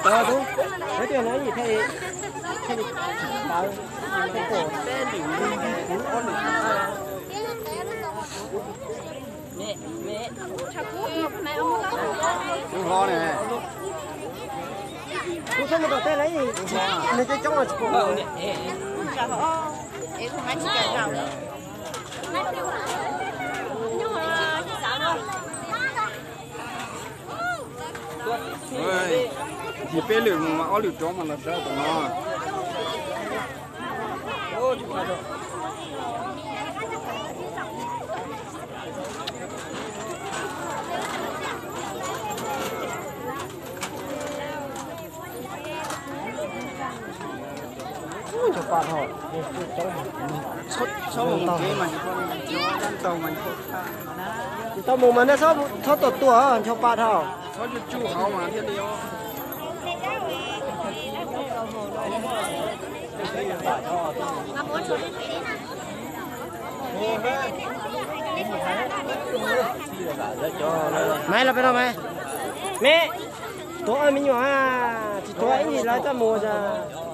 Tau tub, peb tiag no ib yim thiaj li, thiaj li tawv, thiaj li peb lwm li kuv ob lwm. Kuv hlob ne. Kuv txhob mus tom tej lawm, nws coob coob los tsis pom. Ntxhi peb lwm mus mas ob lwm rov mas los sawv tom no. Ncho pa dhau. Txhob mus kev mas tsis tau mus mas nej txhob tuaj tuaj, ncho pa dhau. Maiv los peb no maiv. Me, tuav me nyuam, tsis tuav ib yim lawv txaj muag tas.